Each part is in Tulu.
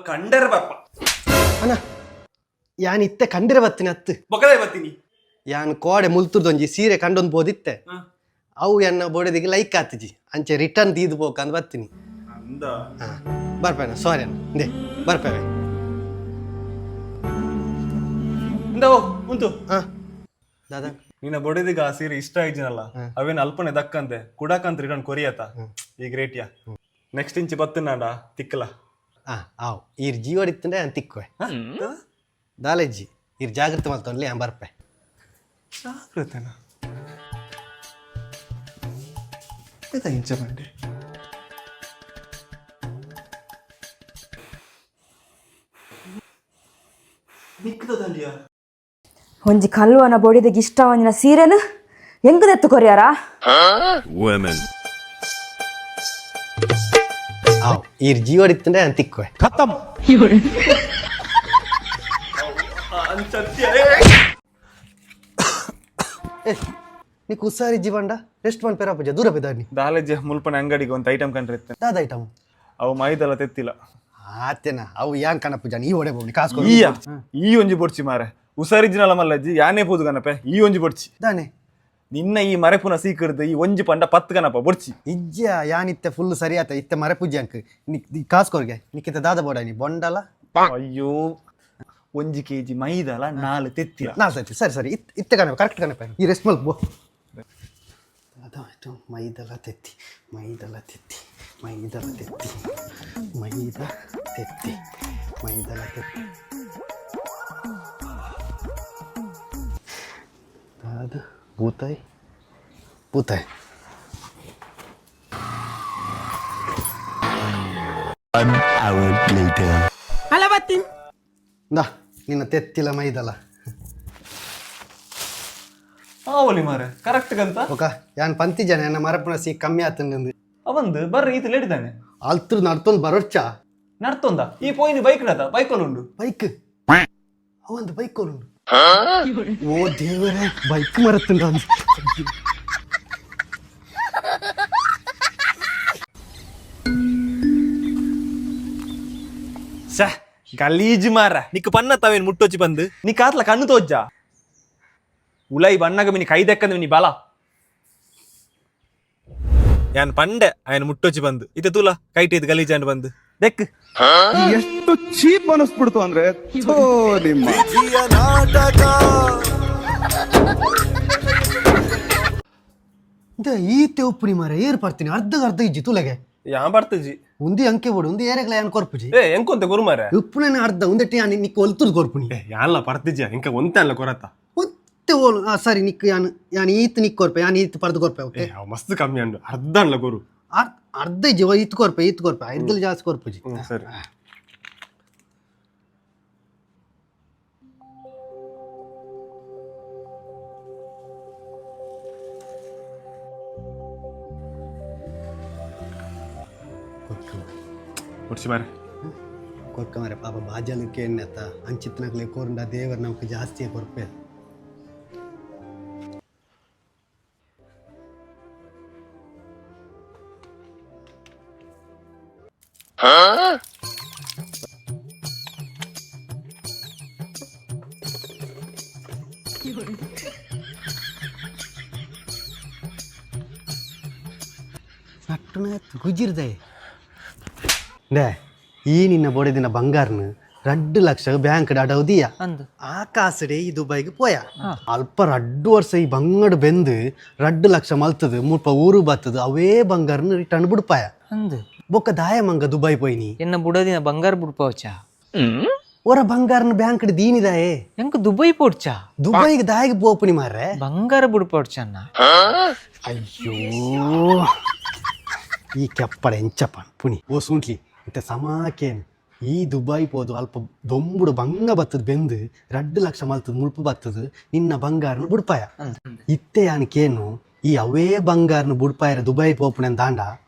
ಕಂಡರ ಬರ್ಪ. ಅಣ್ಣ, ಯಾನ್ ಇತ್ತೆ ಕಂಡಿರ ಬತ್ತಿನ ಅತ್ತು. ಬೊಕದೇ ಬತ್ತೀನಿ. ಯಾನ್ ಕೋಡೆ ಮುಲ್ತುರ್ದೊಂಜಿ ಸೀರೆ ಕಂಡೊಂದು ಬೋದಿತ್ತೆ. ಹ. ಅವು ಎನ್ನ ಬೋಡೆದಿಗೆ ಲೈಕ್ ಆತಿಜಿ, ಅಂಚೆ ರಿಟರ್ನ್ ದೀದ್ ಬೋಕಂದ್ ಬತ್ತೀನಿ. ಅಂದ? ಹಾ, ಬರ್ಪೇನ, ಸಾರಿ ಅಣ್ಣ, ಇಂದೆ ಬರ್ಪೇವೆ. ಇಂದ ಓ ಉಂತು. ಹಾ ದಾದಾ. ನಿನ್ನ ಬೊಡೆದಿಗ ಆ ಸೀರೆ ಇಷ್ಟ ಆಯ್ಜಿನಲ್ಲ, ಅವೇನು ಅಲ್ಪನೆ ದಕ್ಕಂತೆ ಕುಡಕಂತ ರಿಟರ್ನ್ ಕೊರಿಯತ. ಈ ಗ್ರೇಟಿಯ ನೆಕ್ಸ್ಟ್ ಇಂಚಿ ಬತ್ತನಾಡ ತಿಕ್ಕಲ. ಹಾ ಆವ್, ಈರ್ ಜೀವಡಿತ್ತಂದ್ರೆ ನಾನು ತಿಕ್ಕುವೆ. ದಾಲೆಜ್ಜಿ, ಈರ್ ಜಾಗ್ರತೆ ಮಲ್ತೊನ್ಲಿ, ಯಾನ್ ಬರ್ಪೆ. ಜಾಗ್ರತೆನ ಇಂಚ ಬಂಡೆ ನಿಕ್ಕದಲ್ಲಿಯ. ಒಂಜಿ ಕಲ್ವನ ಬೊಡಿದಗ್ ಇಷ್ಟವಂಜಿನ ಸೀರೆನು ಎಂಕದೆತ್ತು ಕೊರಿಯಾರಾ? Women. ಆವ್, ಈರ್ ಜೀವಡಿತ್ತಂದ್ರೆ ನಾನು ತಿಕ್ಕುವೆ. ಅಂಚತ್ಯ. ಏ, ನೀಕು ಉಸಾರಿ ಜೀವಂಡ ರೆಸ್ಟ್ ಮಾಡಿ ಪೇರಾಪುಜ ದೂರ ಬಿದ್ದಾಡಿ. ದಾಲೆಜ್ಜೆ, ಮುಲ್ಪನ ಅಂಗಡಿಗೆ ಒಂದು ಐಟಮ್ ಕಂಡ್ರೆ ಇತ್ತೆ. ದಾದ ಐಟಮ್? ಅವು ಮೈದಲ್ಲ ತೆತ್ತಿಲ್ಲ. ಆತೇನ, ಅವು ಯಾನ್ ಕಣಪುಜ, ನೀ ಒಡೆ ಬೋಡಿ ಕಾಸು. ಈಯ ಈ ಒಂಜಿ ಬೊಡ್ಚಿ ಮಾರೆ, ಉಸಾರಿಜಿನಲ ಮಲ್ಲಜ್ಜಿ, ಯಾನೇ ಪೂದು ಗಣಪೆ, ಈ ಒಂಜಿ ಬೊಡ್ಚಿ. ದಾನೆ? ನಿನ್ನ ಈ ಮರೆಪುನ ಸೀಕರ್ದು ಈ ಒಂಜಿ ಪಂಡ 10 ಗಣಪ ಬೊಡ್ಚಿ. ಇಜ್ಜ, ಯಾನಿತ್ತೆ ಫುಲ್ ಸರಿ ಆತ, ಇತ್ತೆ ಮರೆಪುಜಿ ಅಂಕ್ ನಿಕ್ ಕಾಸು ಕೊರ್ಗೆ. ನಿಕ್ಕಿತ ದಾದ ಬೋಡ ನೀ ಬೊಂಡಲ? ಅಯ್ಯೋ, ಒಂಜಿ ಕೆಜಿ ಮೈದಲ, 4 ತೆತ್ತಿಲ. ನಾ ಸರಿ ಸರಿ ಸರಿ, ಇತ್ತೆ ಕಣಪ, ಕರೆಕ್ಟ್ ಕಣಪ. ಈ ರೆಸ್ಟ್ ಮಲ್ಪ ಬೋ. ಅದಾಯ್ತು, ಮೈದಲ ತೆತ್ತಿ, ಮೈದಲ ತೆತ್ತಿ, ಮೈದಲ ತೆತ್ತಿ, ಮೈದ ತೆತ್ತಿ, ಮೈದಲ ತೆತ್ತಿ. ದಾದ ಬೂತಾಯಿ, ಬೂತಾಯಿ. One hour later. ಅಲ್ಲ ಬತ್ತೀನಿ. ದಾ ನಿನ್ನ ತೆತ್ತಿಲ ಮೈದಲ. ಆವಲಿ ಮಾರೆ, ಕರೆಕ್ಟ್ ಗಂತ. ಓಕ ಯಾನ್ ಪಂತಿ ಜನ ಎನ್ನ ಮರಪುನ ಸಿ ಕಮ್ಮಿ ಆತಂದು. ಅವಂದು ಬರ್ರಿ, ಈತ ಲೇಡಿದಾನೆ. ಅಲ್ತ್ರ ನಡ್ತೊಂದು ಬರೋರ್ಚ. ನಡ್ತೊಂದ ಈ ಪೋಯಿನ ಬೈಕ್ ನದ ಬೈಕ್ ಉಂಡು. ಬೈಕ್, ಅವಂದು ಬೈಕ್ ಉಂಡು. ಓ ದೇವರೇ, ಬೈಕ್ ಮರತ್ತುಂಡ. ಶ ಗಲೀಜು ಮಾರ, ನಿಕ್ ಪನ್ನ ತಾವೇನು ಮುಟ್ಟೊಚ್ಚಿ ಬಂದು ನೀ ಕಾತ್ಲ ಕಣ್ಣು ತೋಜ್ಜ ಉಲೈ ಬಣ್ಣಗ ಮಿನಿ ಕೈ ದೆಕ್ಕಂದ ಮಿನಿ ಬಲ ಯಾನ್ ಪಂಡೆ ಆಯನ್ ಮುಟ್ಟೊಚ್ಚಿ ಬಂದು ಇತ್ತೆ ತೂಲ ಕೈಟ್ ಇದು ಗಲೀಜಾಂಡ್ ಬಂದು ದೆಕ್. ಎಷ್ಟು ಚೀಪ್ ಅನಿಸ್ಬಿಡ್ತು ಅಂದ್ರೆ ಥೋ ನಿಮ್ಮ. ಈ ಉಪ್ಪುನಿ ಮಾರ, ಏರ್ ಪರ್ತೀನಿ ಅರ್ಧ ಅರ್ಧ ಇಜ್ಜಿ ತುಲೆಗೆ. ಯಾ ಬರ್ತಜಿ. ಉಂದಿ ಅಂಕೆ ಬೋಡು, ಉಂದಿ ಏರೆಗ್ಲ ಯಾನ್ ಕೊರ್ಪುಜಿ. ಏ, ಎಂಕೊಂತೆ ಗುರುಮಾರ. ಉಪ್ಪುನ ಅರ್ಧ ಉಂದೆಟ್ಟಿ ಯಾನ್ ನಿಕ್ ಒಲ್ತುರ್ ಕೊರ್ಪುನಿ. ಏ, ಯಾನ್ಲ ಪರ್ತಿಜ, ಇಂಕ ಒಂತೆ ಅಲ್ಲ ಕೊರತ. ಒತ್ತೆ ಓಲು, ಆ ಸರಿ, ನಿಕ್ ಯಾನ್ ಯಾನ್ ಈತ್ ನಿಕ್ ಕೊರ್ಪೆ, ಯಾನ್ ಈತ್ ಪರ್ದು ಕೊರ್ಪೆ, ಓಕೆ? ಏ, ಅವ್ ಮಸ್ತ್ ಕಮ್ಮಿ ಅಂಡು, ಅರ್ಧ ಅಲ್ಲ ಗುರು. ಅರ್ಧ ಇಜ್ಜಿ, ಈತ್ ಕೊರ್ಪೆ, ಈತ್ ಕೊರ್ಪೆ, ಐದಲ್ ಜಾಸ್ತಿ ಕೊರ್ಪುಜಿ. ಸರಿ. ಮುಡ್ಸಿ ಮಾರೆ. ಕೊರ್ಕ ಮಾರೆ, ಪಾಪ ಬಾಜಲಕ್ಕೆ ಎಣ್ಣೆತ್ತ ಅಂಚಿತ್ತನಕ್ಲೆ ಕೋರಂಡ ದೇವರ್ ನಮ್ಗೆ ಜಾಸ್ತಿ ಕೊರ್ಪೆ. ನಟ್ಟುನ ಗುಜಿರ್ದೆ ಡೇ, ಈ ನಿನ್ನ ಬೊಡೆದಿನ ಬಂಗಾರನ 2 ಲಕ್ಷ ಬ್ಯಾಂಕ್ ಅಡವದಿಯ. ಅಂದು. ಆ ಕಾಸಡೆ ಈ ದುಬೈಗೆ ಪೋಯ, ಅಲ್ಪ 2 ವರ್ಷ ಈ ಬಂಗಡು ಬೆಂದು 2 ಲಕ್ಷ ಮಲ್ತದು, ಮುಲ್ಪ ಊರು ಬತ್ತದು, ಅವೇ ಬಂಗಾರನ ರಿಟರ್ನ್ ಬಿಡ್ಪಾಯ. ಅಂದು. ಬೊಕ್ಕ ದಾಯ ಮಂಗ ದುಬೈ ಪೋಯ್ನಿ? ಎನ್ನ ಬುಡದಿನ ಬಂಗಾರ ಬುಡ್ಪಾವಚ. ಒರ ಬಂಗಾರನ ಬ್ಯಾಂಕ್ ದೀನಿದಾಯೆ. ಎಂಕ್ ದುಬೈ ಪೋಡ್ಚ? ದುಬೈಗೆ ದಾಯಿಗೆ ಪೋಪುನಿ ಮಾರ್ರೆ? ಬಂಗಾರ ಬುಡ್ಪಾವಚ ಅನ್ನ. ಅಯ್ಯೋ, ಈ ಕೆಪ್ಪಡ ಎಂಚಪ್ಪ ಪುಣಿ. ಓ ಸೂಂಟ್ಲಿ, ಇಂತ ಸಮಾಕೇನ್, ಈ ದುಬೈ ಪೋದು ಅಲ್ಪ ದೊಂಬುಡು ಬಂಗ ಬತ್ತದ ಬೆಂದು 2 ಲಕ್ಷ ಮಲ್ತದ ಮುಳ್ಪು ಬತ್ತದ ನಿನ್ನ ಬಂಗಾರನ ಬುಡ್ಪಾಯ. ಇತ್ತೆ ಯಾನ್ ಕೇನು, ಈ ಅವೇ ಬಂಗಾರನ ಬುಡ್ಪಾಯರ ದುಬೈ ಪೋಪುಣೆ ದಾಂಡ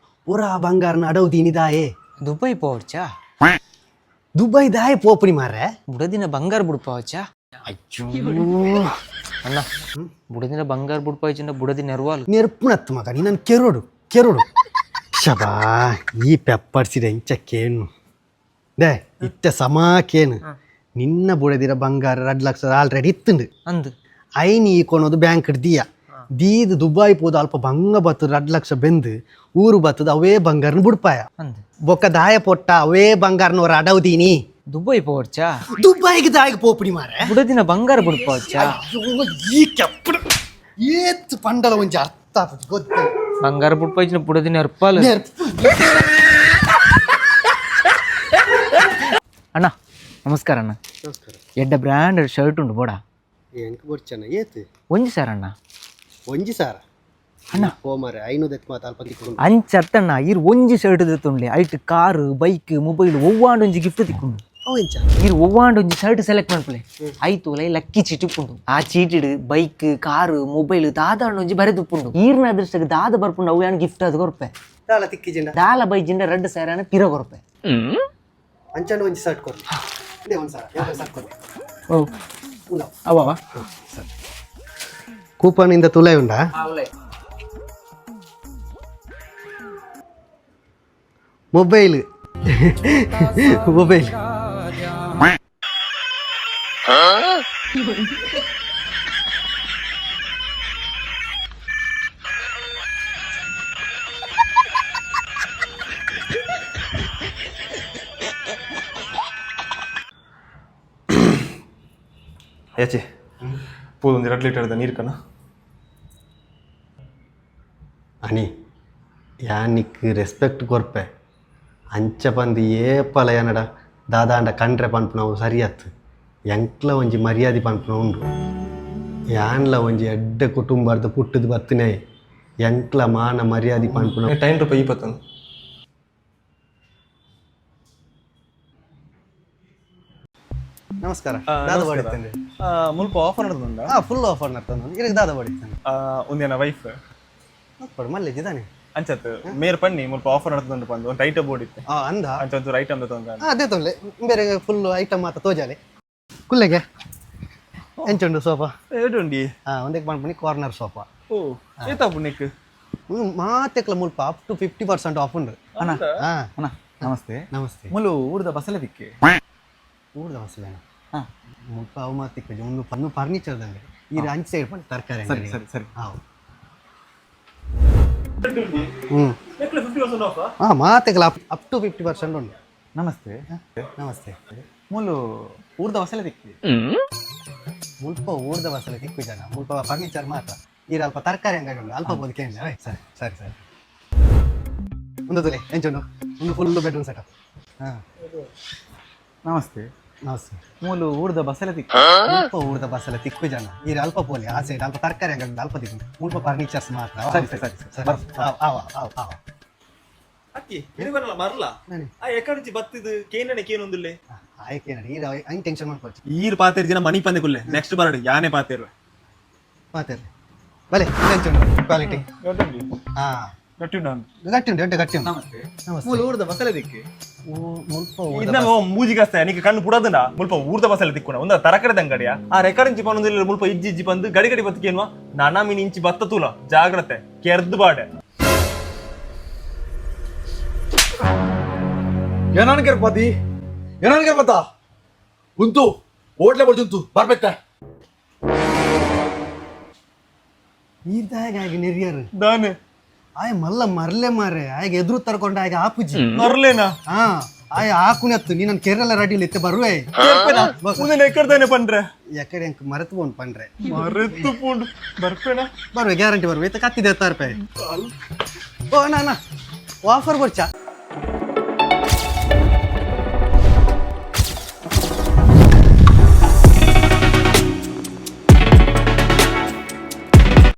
ಪೂರ ಆ ಬಂಗಾರನ ಅಡವು ದೀನಿದಾಯೆ. ದುಬೈ ಪೋಡ್ಚ? ದುಬೈ ದಾಯ ಪೋಪುನಿ ಮಾರ್ರೆ? ಬುಡದಿನ ಬಂಗಾರ ಬುಡ್ಪಾವಚ. ಅಯ್ಯೋ. ಅಣ್ಣ, ಬುಡದಿನ ಬಂಗಾರ ಬುಡ್ಪಾವಚಿಂದ ಬುಡದಿ ನೆರವಾಲು. ನೆರ್ಪುನತ್ತು ಮಗ, ನೀ ನನ್ನ ಕೆರೋಡು ಕೆರೋಡು. ಶಬಾ, ಈ ಪೆಪ್ಪರ್ಸಿದ ಇಂಚ ಕೇನು they. ಇತ್ತೆ ಸಮಾಕೇನು ನಿನ್ನ ಬುಡದಿರ ಬಂಗಾರ 2 ಲಕ್ಷ ಆಲ್ರೆಡಿ ಇತ್ತುಂಡು. ಅಂದು. ಐನ್ ಈ ಕೊನೋದು ಬ್ಯಾಂಕ್ ದಿಯ ದೀದ್ ದುಬಾಯ್ ಪೋದು ಅಲ್ಪ ಬಂಗ ಬತ್ತದ 2 ಲಕ್ಷ ಬೆಂದು ಊರು ಬತ್ತದ ಅವೇ ಬಂಗಾರನ ಬುಡ್ಪಾಯ. ಅಂದು. ಬೊಕ್ಕ ದಾಯ ಪೊಟ್ಟ ಅವೇ ಬಂಗಾರನ ಹೊರ ಅಡವ್ದೀನಿ. ದುಬೈ ಪೋವಡ್ಚಾ? ದುಬಾಯ್ಗೆ ದಾಯಿಗೆ ಪೋಪುಡಿ ಮಾರೆ. ಬುಡದಿನ ಬಂಗಾರ ಬುಡ್ಪಾವಚ್ಚಾ? ಅಯ್ಯೋ, ಈ ಕೆಪ್ಪಡು ಏತ್ ಪಂಡಲ ಒಂಜಿ ಅರ್ಥ ಆಪುಜಿ ಗೊತ್ತ. ಬಂಗಾರ ಬುಡ್ಪಾಯಿನ ಬುಡದಿನ ಅರ್ಪಾಲ್. ಅಣ್ಣ, ನಮಸ್ಕಾರ ಅಣ್ಣ. ಎಡ್ಡ ಬ್ರ್ಯಾಂಡ್ ಶರ್ಟ್ ಉಂಡು ಬೋಡ? ಎಂಕ್ ಬೊಡ್ಚನ ಏತ್? ಒಂಜಿ ಸರ್ ಅಣ್ಣ. ಒಂಜಿ ಸಾರ ಅಣ್ಣ ಹೋಮಾರೆ 500 ಎತ್ ಮಾತ ಅಲ್ಪ ತಿಕ್ಕೊಂಡು. ಅಂಚ ಅತ್ತಣ್ಣ, ಇರ್ ಒಂಜಿ ಶರ್ಟ್ ದೆತ್ತೊಂಡ್ಲೆ ಐಟ್ ಕಾರು ಬೈಕ್ ಮೊಬೈಲ್ ಒವ್ವಾಂಡ್ ಒಂಜಿ ಗಿಫ್ಟ್ ತಿಕ್ಕೊಂಡು. ಅವು ಎಂಚ? ಇರ್ ಒವ್ವಾಂಡ್ ಒಂಜಿ ಶರ್ಟ್ ಸೆಲೆಕ್ಟ್ ಮನ್ಪುಲೆ, ಐತು ಲೈ ಲಕ್ಕಿ ಚೀಟಿ ಉಪ್ಪುಂಡು. ಆ ಚೀಟಿಡ್ ಬೈಕ್ ಕಾರು ಮೊಬೈಲ್ ದಾದಾಂಡ್ ಒಂಜಿ ಬರೆದುಪ್ಪುಂಡು. ಈರ್ನ ಅದೃಷ್ಟಕ್ಕೆ ದಾದ ಬರ್ಪುಂಡು ಅವು ಯಾನ್ ಗಿಫ್ಟ್ ಅದು ಕೊರ್ಪೆ. ದಾಲ ತಿಕ್ಕಿಜಿಂಡ? ದಾಲ ಬೈಜಿಂಡ 2000 ಪಿರ ಕೊರ್ಪೆ. ಅಂಚಂಡ ಒಂಜಿ ಶರ್ಟ್ ಕೊಡು. ಇದೇ ಒಂದು ಸಾರ ಎರಡು ಶರ್ಟ್ ಕೊಡು. ಓ, ಅವ. ಕೂಪನ್ ಇಂದ ತುಲೆ ಉಂಡಾ? Mobile mobile. ಯಾಚೆ ಪೋದು ಒಂದು 2 ಲೀಟರ್ದ ನೀರು ಕಣ. ಅಣಿ, ಯಾನಿಕ್ ರೆಸ್ಪೆಕ್ಟ್ ಕೊರ್ಪೆ ಅಂಚ ಪಂದು ಏಪಲ ಏನಡ ದಾದಾಂಡ ಕಂಡ್ರೆ ಪನ್ಪುನವು ಸರಿಯತ್ತು. ಎಂಕ್ಲ ಒಂಜಿ ಮರ್ಯಾದೆ ಪನ್ಪುನ ಉಂಡು. ಯಾನ್ಲ ಒಂಜಿ ಎಡ್ಡೆ ಕುಟುಂಬರ್ದ ಪುಟ್ಟದ ಬತ್ತನೆ, ಎಂಕ್ಲ ಮಾನ ಮರ್ಯಾದೆ ಪನ್ಪುನ. ಟೈನ್ ರೂಪಾಯಿ ಇಪ್ಪತ್ತೊಂದು. ನಮಸ್ಕಾರ, ದಾದ ಬಡಿತೇನೆ. ಮುಲ್ಪ ಆಫರ್ ನಡೆದುಂಡ? ಹಾಂ, ಫುಲ್ ಆಫರ್ ನಡ್ತಂದು. ಇರಕ್ಕೆ ದಾದ ಬಡಿತೇನೆ. ಒಂದೇನ ವೈಫ್. ಮಲ್ಲೆಜಿದಾನೆ. ಅಂಚತ್ ಮೇರ್ ಪನ್ನಿ ಮುಲ್ಪ ಆಫರ್ ನಡ್ತುಂಡು ಪಂದು ಒಂದು ಐಟಮ್ ಬೋರ್ಡ್ ಇತ್ತೆ. ಹಾಂ, ಅಂದ. ಅಂಚ ಒಂಚೂರು ಐಟಮ್ ತೊಂದ್ರೆ. ಅದೇ ತೊಂದ್ರೆ ಬೇರೆ ಫುಲ್ ಐಟಮ್ ಮಾತ್ರ ತೋಜಾಲೆ. ಕುಲ್ಲೆಗೆ ಎಂಚುಂಡು ಸೋಫಾ? ಏಡುಂಡಿ. ಹಾಂ, ಒಂದಕ್ಕೆ ಪನ್ಪುನಿ ಕಾರ್ನರ್ ಸೋಫಾ. ಓ, ಏತಾಪು ನಿಕ್? ಮಾತೆಕ್ಲ ಮುಲ್ಪ ಅಪ್ ಟು 50% ಆಫ್ ಉಂಡು. ಅಣ್ಣ. ಹಾ. ಅಣ್ಣ, ನಮಸ್ತೆ. ನಮಸ್ತೆ. ಮುಲು ಊರ್ದ ಬಸಲೆ ದಿಕ್ಕೆ? ಊರ್ದ ಬಸಲೇನ? ಹಾ. ಮುಲ್ಪ ಅವು ಮಾತಿಕ್ಕ ಒಂದು ಪನ್ನು ಫರ್ನಿಚರ್ ದಂಗೆ ಈ ಅಂಚೆ ಸೈಡ್ ಪಂಡ ತರಕಾರಿ. ಸರಿ ಸರಿ ಸರಿ. ಹಾಂ ಹ್ಞೂ ಹಾಂ, ಮಾತೆಕ್ಲ ಅಪ್ ಟು 50% ಉಂಟು. ನಮಸ್ತೆ. ನಮಸ್ತೆ. ಮುಲು ಊರ್ದ ಬಸಲೆ ದಿಕ್ಕಿ? ಮುಲ್ಪ ಊರ್ದ ಬಸಲೆ ತಿಕ್ಕು ಜನ. ಮುಲ್ಪ ಫರ್ನಿಚರ್ ಮಾತ್ರ. ಈ ಅಲ್ಪ ತರಕಾರಿ ಅಂಗಡಿ ಉಂಟು, ಅಲ್ಪ ಬೋದು ಕೇಳಿ. ಸರಿ ಸರಿ ಸರಿ. ಒಂದು ತುಲೆ ಎಂಚುಂಡು ಒಂದು ಫುಲ್ ಬೆಡ್ರೂಮ್ ಸೆಟಪ್. ಹಾಂ. ನಮಸ್ತೆ. ನಮಸ್ತೆ. ಮುಲು ಊರ್ದ ಬಸಲೆ ದಿಕ್ಕಿ? ಮುಲ್ಪ ಊರ್ದ ಬಸ್ಸಲ್ಲ ತಿಕ್ಕು ಜನ. ಈ ಅಲ್ಪ ಪೋಲಿ ಆ ಸೈಡ್ ಅಲ್ಪ ತರಕಾರಿ ಅಂಗಡಿ ಉಂಟು, ಅಲ್ಪ ತಿಕ್ಕು. ಮುಲ್ಪ ಫರ್ನಿಚರ್ಸ್ ಮಾತ್ರ. ಸರಿ, ಸರಿ, ಸರಿ. ಸರಿ, ಆವ್, ಆವ್, ಆವ್, ಆವ್. ಅಕ್ಕಿ ಬರಲ್ಲ ಮರಲ. ಆ ಎಕಡಿಂಚಿ ಬತ್ತಿದ್ ಕೇನನೆ ಕೇನೊಂದುಲ್ಲೆ. ಆಯ್ಕೆ ನಡಿ ಈ ಹಂಗೆ ಟೆನ್ಷನ್ ಮಾಡ್ಕೊಳ್ತಿ. ಈರ್ ಪಾತೇರ್ ದಿನ ಮಣಿ ಪಂದೆ ಕುಲ್ಲೆ ನೆಕ್ಸ್ಟ್ ಬರಡು ಯಾನೆ ಪಾತೇರು. ಮಾತಾಡ್ರಿ ಬಲೆ. ಎಂಚುಂಡು ಕ್ವಾಲಿಟಿ? ಹಾ. ಗಟ್ಟಿ ಉಂಟು. ಗಟ್ಟಿ ಉಂಟು, ಎಂಟು ಗಟ್ಟಿ ಉಂಟು. ನಮಸ್ತೆ. ನಮಸ್ತೆ. ಮುಲು ಊರ್ದ ಬಸಲೆ ದಿಕ್ಕಿ? ಮುಲ್ಪ ಊರ್ದ ಇದನ್ನ ಮೂಜಿಗಸ್ತ ನಿಕ್ ಕಣ್ಣು ಪುಡದನ. ಮುಲ್ಪ ಊರ್ದ ಬಸಲೆ ತಿಕ್ಕುನ ಒಂದ ತರಕಡೆ ಅಂಗಡಿಯ ಆ ರೆಕಾರ್ಡ್ ಪನ್ನೊಂದಿಲ್ಲ. ಮುಲ್ಪ ಇಜ್ಜಿ ಇಜ್ಜಿ ಬಂದು ಗಡಿ ಗಡಿ ಬತ್ತಿಕೇನ್ವಾ ನಾನಾ ಮೀನ್ ಇಂಚಿ ಬತ್ತ ತೂಲ ಜಾಗ್ರತೆ ಕೆರ್ದು ಬಾಡೆ. ಏನಾನ್ ಕೆರ್ಪತಿ, ಏನಾನ್ ಕೆರ್ಪತ್ತ ಉಂತು ಓಟ್ಲೆ ಬಡ್ಜುಂತು ಬರ್ಬೆತ್ತ. ಇದಾಗ ಆಗಿ ನೆರಿಯರು. ದಾನೆ? ಆಯ್ ಮಲ್ಲ ಮರ್ಲೆ ಮಾರೆ, ಆಯ್ಗೆ ಎದುರು ತರ್ಕೊಂಡ ಆಯ್ಗೆ ಆಪುಜಿ. ಮರ್ಲೇನಾ? ಹಾ, ಆಯ್ ಆಕುನತ್ತು ನೀ ನನ್ನ ಕೆರೆಲ್ಲ ರೆಡಿ ಇಲ್ಲ ಇತ್ತೆ ಬರುವೆ. ಉಂದೆನ ಎಕ್ಕಡ್ದಾನೆ ಪಂಡ್ರೆ? ಎಕಡೆ ಅಂಕ ಮರೆತು ಬೋನ್ ಪಂಡ್ರೆ. ಮರೆತು ಪೋಂಡು ಬರ್ಪೇನಾ? ಬರುವೆ, ಗ್ಯಾರಂಟಿ ಬರುವೆ. ಇತ್ತ ಕತ್ತಿದೆ 10 ರೂಪಾಯಿ. ಓ ನಾ ಆಫರ್ ಬರ್ಚಾ?